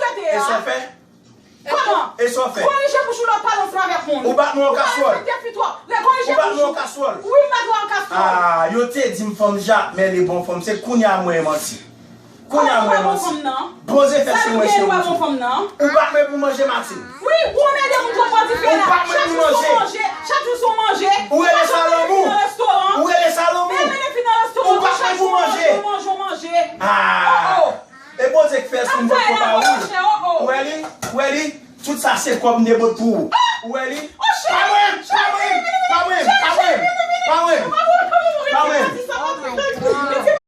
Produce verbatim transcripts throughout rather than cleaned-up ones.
ou rete a? E sa w fè? Kòman? E sa w fè? Korije bouch ou lè w ap pale ansanm avèk moun. Ou bat mwen yon kaswòl. Ou pa respekte fi twòp. Lè korije bouch ou. Ou bat mwen yon kaswòl. Wi, m bat ou yon kaswòl. Ah, yo te di m fanm Jakmèl e bon fanm. Se kounye a m wè e manti. Kounye a m wè e manti. Poze fè se mwen se ou. Ou bat mwen pou manje maten. Wi, ou anmède moun twòp pran dife la. Ou bat mwen pou manje. Chak jou se yon manje. Ou rele sa lanmou? Ou rele sa lanmou? Ou bat mwen pou manje. Ah. E Bondye k fè l sou m vòt konpa wi. Ou wè li? Ou wè li? Tout sa se kòb m te pot pou ou. Ou wè li? Pa mwen! Pa mwen! Pa mwen! Pa mwen! Pa mwen! Pa mwen!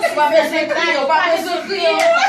Ou pa bezwen kriye, ou pa bezwen kriye.